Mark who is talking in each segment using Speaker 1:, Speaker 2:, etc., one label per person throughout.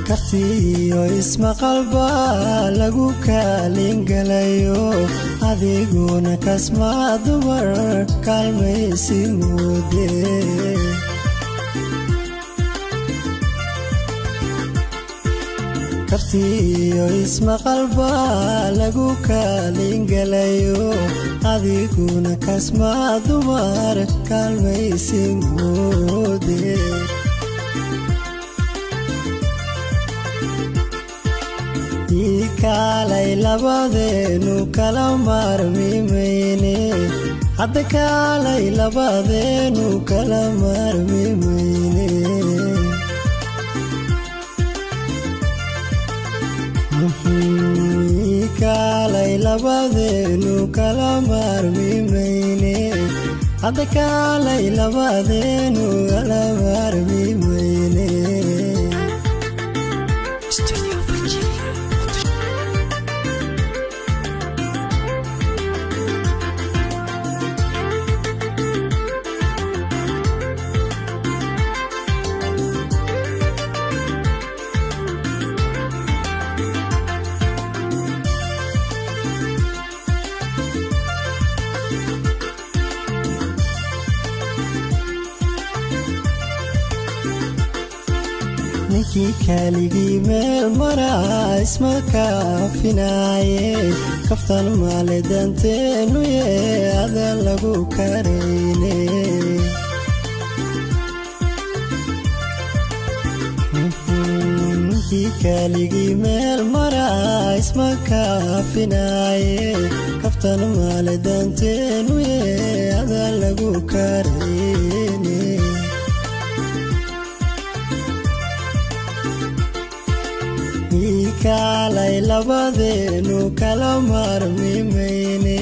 Speaker 1: Kartiyo ismaqalba lagu kaalin galayo, adiguna kasma dumar kaalmaysi mude. Kartiyo ismaqalba lagu kaalin galayo, adiguna kasma dumar kaalmaysi mude. Kaalay labadeenu kala maarmi mayne, hadda kaalay labadeenu kala maarmi mayne. Kaalay labadeenu kala maarmi mayne, hadda kaalay labadeenu kala maarmi mayne.
Speaker 2: Studio Virginia.
Speaker 1: Ninkii kaaligii meel maraa isma kaafinaaye, kaftan maale danteenu yee adan lagu karayne. Ninkii kaaligii meel maraa isma kaafinaaye, kaftan maale danteenu yee adan lagu karayne. Kaalay labadeenu kala maarmi mayne,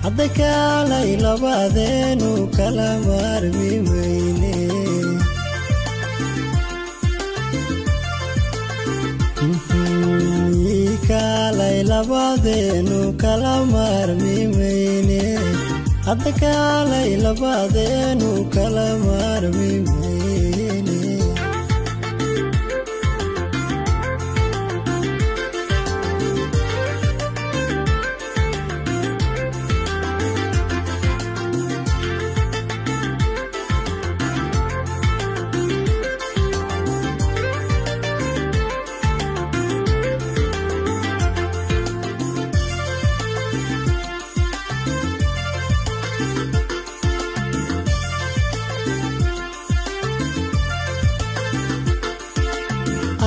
Speaker 1: hadda kaalay labadeenu kala maarmi mayne. Kaalay labadeenu kala maarmi mayne, hadda kaalay labadeenu kala maarmi mayne.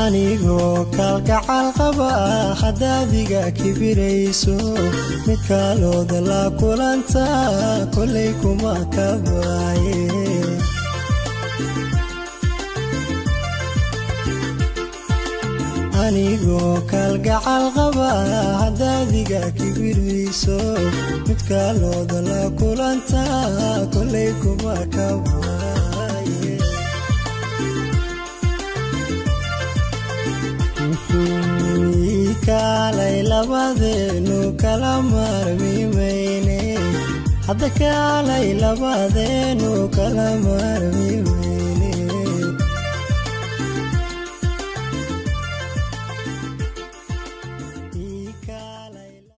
Speaker 1: Anigoo kalgacal qaba haddaadiga kibirayso, mid kaalooda la kulanta kolay kuma kabaaye. Anigoo kalgacal qaba haddaadiga kibirayso, mid kaalooda la kulanta kolay kuma kabaaye. Kaalay labadeenu kala maarmi mayne, hadda kaalay labadeenu kala maarmi